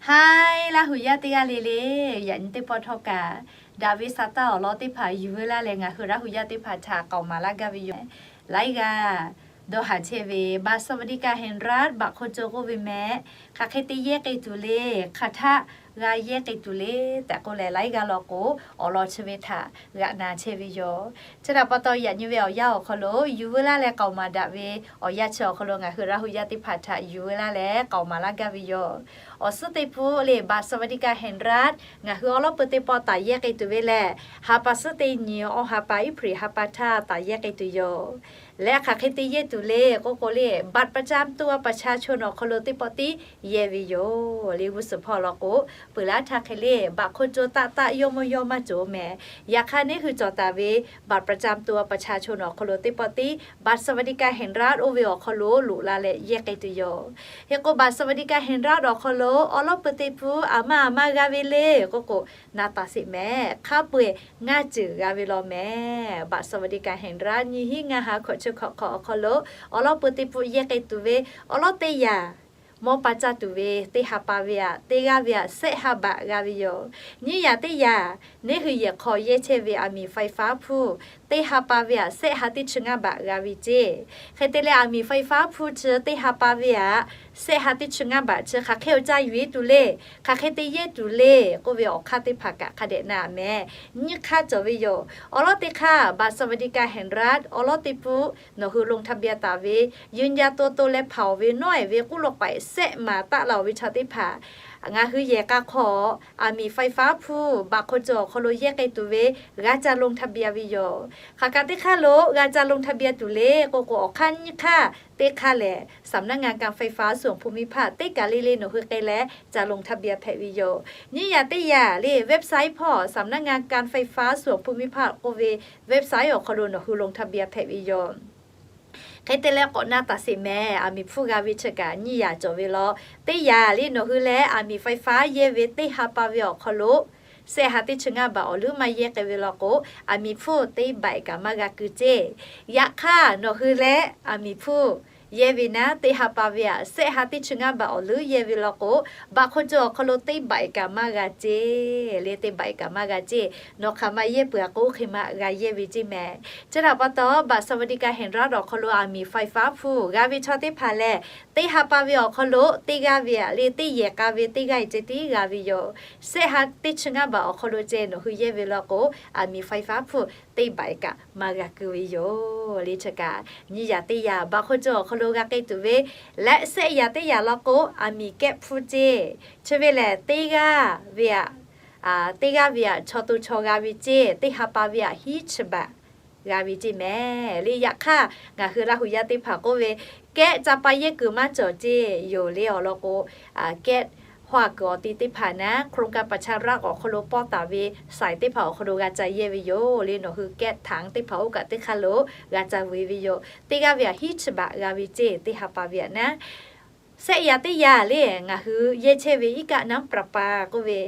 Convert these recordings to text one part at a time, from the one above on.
Haiˉ, Laˇ hu yaˇ teˇ g'aˇ le le, yaꞈ nyi teˇ pawˆ htawˇ kaꞈ, daꞈ ve sa taˇ awˬ lawn teˇ hpaˍ yuˬ veu laˇ leh ngaˬ hui Laˇ hu yaˇ teˇ hpaˍ htaꞈ k'aoˍ maˍ laˇ gaˇ ve yoˬ. Laiˉ g'aˇ dawˇ haˍ chehˇ ve บัตรสวัสดิการแห่งรัฐ บัตรคนจน k'oˆ ve meh, hk'aˬ hk'e te yehˇ k'ai tuˬ le, hk'aˬ htaˆ g'a yehˇ k'ai tuˬ le tehꞈ k'oˆ leh, laiˉ g'aˇ law k'o awˬ lawn chi ve htaꞈ g'aꞈ na chehˇ ve yoˬ. Chi htaꞈ pa taw, yaꞈ nyi ve awˬ yanˇ awˬ hk'aw lo yuˬ veu laˇ leh k'aoˍ maˍ daꞈ ve awˬ yanˇ chi awˬ hk'aw lo ngaˬ hui Laˇ hu yaˇ teˇ hpaˍ htaꞈ yuˬ veu laˇ leh k'aoˍ maˍ laˇ gaˇ ve yoˬ. Awˬ suhˉ teˇ hpu le บัตรสวัสดิการแห่งรัฐ ngaˬ hui awˬ lawˉ peuˬ teˇ pawˆ taˍ yehˇ k'ai tuˬ ve lehˬ, ha pa suhˉ teˇ nyi awˬ ha pa April ha pa htaˇ taˍ yehˇ k'ai tuˬ yoˬ. Leh hk'aˬ hk'e te yehˇ tuˬ le k'oˆ k'o le, บัตรประจำตัวประชาชน awˬ hk'aw lo teˇ pawˆ tiˉ yehˇ ve yoˬ. Le g'uˇ suhˍ hpawˇ law k'o, peuˬ laˇ htaˇ hk'e le บัตรคนจน taˆ taˆ yawˇ mawˇ yawˇ maˇ cawˬ meh. Yaꞈ hk'aˇ, neˇ hui cawˬ taˍ ve บัตรประจำตัวประชาชน awˬ hk'aw lo teˇ pawˆ tiˉ บัตรสวัสดิการแห่งรัฐ oˇ ve awˬ hk'aw lo loꞈ la leh yehˇ k'ai tuˬ yoˬ. Hk'e k'o, บัตรสวัสดิการแห่งรัฐ awˬ hk'aw lo awˬ lawˉ peuˬ teˇ hpu aˬ maˇ aˬ maˇ g'a ve le k'oˆ k'o, na taˍ sheˍ meh. Hk'a peu-eˬ ngaˇ ceuˬ g'a ve law meh. บัตรสวัสดิการแห่งรัฐ nyiˇ hinˉ ngaˇ ha hkawꞈ chi hkawꞈ hk'awꞈ awˬ hk'aw lo awˬ lawˉ peuˬ teˇ hpu yehˇ k'ai tuˬ ve awˬ lawˉ teˇ yanˇ, mawˇ pa caˇ tuˬ ve teˇ ha pa ve aꞈ, teˇ g'aˇ ve aꞈ shehˆ ha baꞈ g'a ve yoˬ. Nyiˇ yanˇ teˇ yanˇ, neˇ hui yehˬ hk'aw yehˇ chehˇ ve aˬ miˍ ไฟฟ้า hpu, teˇ ha pa ve aꞈ shehˆ ha teˇ chi ngaˇ baꞈ g'a ve ceˇ. Hk'e te leh, aˬ miˍ ไฟฟ้า hpu chi teˇ ha pa ve aꞈ shehˆ ha teˇ chi ngaˇ baꞈ chi hk'aˬ hk'e awˬ caˇ yuˬ e tuˬ le, hk'aˬ hk'e te yehˇ tuˬ le k'oˆ ve awˬ hk'aˇ teˇ hpaˍ kaꞈ hk'a dehꞈ na meh. Nyiˇ hk'aˇ cawˬ ve yoˬ. Awˬ lawˉ teˇ hk'aˇ, บัตรสวัสดิการแห่งรัฐ awˬ lawˉ teˇ hpu nawˬ hui ลงทะเบียน taˍ ve, ยืนยันตัวตน leh hpanˍ ve nawˉ ehˍ ve k'oˆ lo k'ai shehˆ maˍ taˆ la-oˬ ve chaw teˇ hpaˍ, ngaˬ hui yehˬ k'a hk'aw aˬ miˍ ไฟฟ้า hpu, บัตรคนจน awˬ hk'aw lo yehˇ k'ai tuˬ ve g'a ca ลงทะเบียน ve yoˬ. Hk'aˬ kaꞈ teˇ hk'aˇ lo g'a ca ลงทะเบียน tuˬ le k'oˆ k'o, awˬ hk'aˇ nyiˇ hk'aˇ teˇ hk'aˇ lehˬ, สำนักงานการไฟฟ้าส่วนภูมิภาค teˇ kaˬ le le nawˬ hui k'ai leh ca ลงทะเบียน hpehꞈ ve yoˬ. Nyiˇ yanˇ teˇ yanˇ le, website hpawˇ สำนักงานการไฟฟ้าส่วนภูมิภาค k'oˆ ve website awˬ hk'aw lo nawˬ hui ลงทะเบียน hpehꞈ ve yoˬ. Hk'e te leh, k'awꞈ na taˍ sheˍ meh. Aˬ miˍ hpu g'a ve chi kaꞈ nyiˇ yanˇ cawˬ ve law. Teˇ yanˇ le, nawˬ hui leh aˬ miˍ ไฟฟ้า yehˇ ve teˇ ha pa ve awˬ hk'aw lo shehˆ ha teˇ chi ngaˇ baꞈ awˬ leuˉ maˇ yehˇ k'ai ve law k'o, aˬ miˍ hpu teˇ baꞈ kaꞈ maˇ g'a keu ceˇ. Yaꞈ hk'aˇ, nawˬ hui leh aˬ miˍ hpu yehˇ ve naˉ, teˇ ha pa ve aꞈ shehˆ ha teˇ chi ngaˇ baꞈ awˬ leuˉ yehˇ ve law k'o, บัตรคนจน awˬ hk'aw lo teˇ baꞈ kaꞈ maˇ g'a ceˇ. Le teˇ baꞈ kaꞈ maˇ g'a ceˇ. Nawˬ hk'aˬ ma yehˇ peuˬ a k'o, oˇ hk'e ma g'a yehˇ ve ceˇ meh. Chi htaꞈ pa taw, บัตรสวัสดิการแห่งรัฐ awˬ hk'aw lo aˬ miˍ ไฟฟ้า hpu g'a ve chaw teˇ hpaˍ lehˬ, teˇ ha pa ve awˬ hk'aw lo teˇ g'aˇ ve aꞈ le, teˇ yehˬ k'a ve teˇ g'aˇ ceh tiˉ g'a ve yoˬ. Shehˆ ha teˇ chi ngaˇ baꞈ awˬ hk'aw lo ceh nawˬ hui yehˇ ve law k'o, aˬ miˍ ไฟฟ้า hpu teˇ baꞈ kaꞈ maˇ g'a keu ve yoˬ. Le chi kaꞈ nyiˇ yanˇ teˇ yanˇ บัตรคนจน awˬ hk'aw lo g'a k'ai tuˬ ve leh, shehˆ yanˇ teˇ yanˇ law k'o, aˬ miˍ แก๊ส hpu ceˇ. Chi ve lehˬ, teˇ g'aˇ ve aꞈ, teˇ g'aˇ ve aꞈ chaw to chaw g'a ve ceˇ. Teˇ ha pa ve aꞈ hiˉ chi baꞈ g'a ve ceˇ meh. Le yaꞈ hk'aˇ, ngaˬ hui Laˇ hu yaˇ teˇ hpaˍ k'oˆ ve, แก๊ส ca pa yehˇ kuiˬ maˇ cawˬ ceˇ yoˬ. Le awˬ lawn k'o, แก๊ส hawˇ a kuiˬ awˬ ti teˇ hpaˍ naˉ, โครงการประชารัฐ awˬ hk'aw lo pawˇ taˍ ve saiˍ teˇ hpaˍ awˬ hk'aw lo g'a ca yehˇ ve yoˬ. Le nawˬ hui แก๊ส ถัง teˇ hpaˍ oˇ kaꞈ teˇ hk'aˇ lo g'a ca vuiˬ ve yoˬ. Teˇ g'aˇ ve aꞈ hiˉ chi baꞈ g'a ve ceˇ, teˇ ha pa ve aꞈ naˉ. Shehˆ yanˇ teˇ yanˇ le, ngaˬ hui yehˇ chehˇ ve iˉ kaˆ น้ำประปา k'oˆ ve,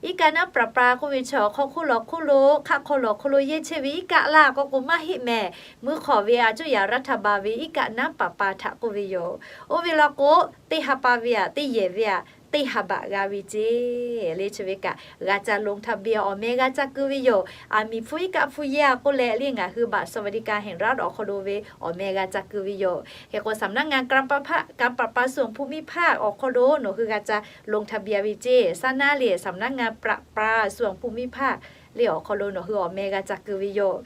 iˉ kaˆ น้ำประปา k'oˆ ve chi awˬ hk'aw hk'oˆ lawˬ hk'oˆ lo, hk'aˆ hk'aw lawˬ hk'oˆ lo yehˇ chehˇ ve iˉ kaˆ laˇ k'oˆ k'o maˇ heˆ meh. Mvuhˇ hk'awꞈ ve aˬ cuˇ yaꞈ รัฐบาล ve iˉ kaˆ น้ำประปา htaꞈ k'oˆ ve yoˬ. Oˇ ve law k'o, teˇ ha pa ve aꞈ teˇ yehˬ ve aꞈ teˇ ha baꞈ g'a ve ceˇ. Le chi ve kaꞈ g'a ca ลงทะเบียน awˬ meh g'a ca keu ve yoˬ. Aˬ miˍ hpu iˉ kaˆ hpu yehˇ a k'oˆ leh le, ngaˬ hui บัตรสวัสดิการแห่งรัฐ awˬ hk'aw lo ve awˬ meh g'a ca keu ve yoˬ. Hk'e k'o, สำนักงานการประปาส่วนภูมิภาค awˬ hk'aw lo nawˬ hui g'a ca ลงทะเบียน ve ceˇ. Saˉ naˉ le, สำนักงานประปาส่วนภูมิภาค le awˬ hk'aw lo nawˬ hui awˬ meh g'a ca keu ve yoˬ.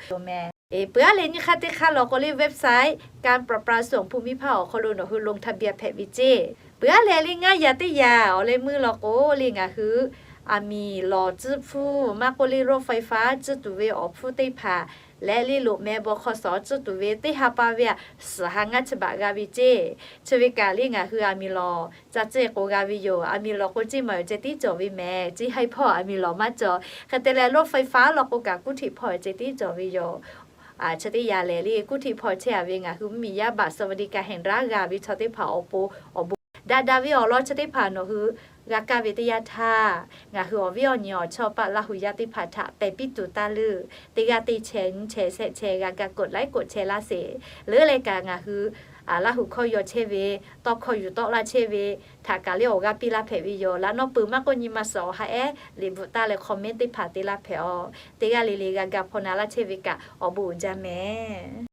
Peuˬ aˉ leh nyiˇ hk'aˇ teˇ hk'aˇ law k'o le, website การประปาส่วนภูมิภาค awˬ hk'aw lo nawˬ hui ลงทะเบียน hpehꞈ ve ceˇ. Peuˬ aˉ leh le ngaˇ yanˇ teˇ yanˇ awˬ leh meuˇ law k'o le, ngaˬ hui aˬ miˍ lawˬ tcuhˇ hpfuhˇ maˇ k'oˆ le, รถไฟฟ้า tcuhˇ tuˬ ve awˬ hpfuhˇ teˇ hpaˍ leh le, loꞈ meh บขส tcuhˇ tuˬ ve teˇ ha pa ve aꞈ suhˍ ha ngaˇ chi baꞈ g'a ve ceˇ. Chi ve kaꞈ le ngaˬ hui aˬ miˍ lawˬ ca tcuhˇ k'o g'a ve yoˬ. Aˬ miˍ lawˬ k'o ceˇ maˬ yoˬ ceh tiˉ cawˬ ve meh. Ceˇ haiˉ hpawˇ aˬ miˍ lawˬ maˇ cawˬ. Hk'e te leh รถไฟฟ้า law k'o kaꞈ กรุงเทพ hpawˇ ceh tiˉ cawˬ ve yoˬ. Chi teˇ yanˇ lehˬ le, กรุงเทพ hpawˇ chehˇ a ve ngaˬ hui mvuhˇmiˬ yaˇ บัตรสวัสดิการแห่งรัฐ g'a ve chaw teˇ hpaˍ awˬ pon awˬ bon daꞈ daꞈ ve awˬ lawn chi teˇ hpaˍ nawˬ hui g'a kaˇ ve teˇ yanˇ htaˇ, ngaˬ hui awˬ viˉ awˬ nyi awˬ chawˇ paˆ Laˇ hu yaˇ teˇ hpaˍ htaꞈ pehˬ piˇ tuˬ taˇ leuˬ. Teˇ g'aˇ teˇ chehˬ nyi chehˬ shehˆ chehˬ g'a kaˇ กดไลค์ กดแชร์ laˇ sheˍ. Leuˉ leh kaꞈ ngaˬ hui Laˇ hu hkawˇ yaw chehˇ ve, tawˇ hkawˇ yuˬ tawˆ laˇ chehˇ ve htaꞈ kaꞈ lehˬ awˬ g'aˇ piˇ laˇ hpehꞈ ve yoˬ. Laꞈ nawˉ peuˬ maˇ k'oˆ nyi ma suhˍ awˬ ha ehˉ liꞈ bvuhꞈ taˍ leh comment teˇ hpaˍ te laˇ hpehꞈ-oˬ. Teˇ g'aˇ le le g'a ga hpaw na laˇ chehˇ ve kaꞈ awˬ bon uiˍ jaˇ mehˍ.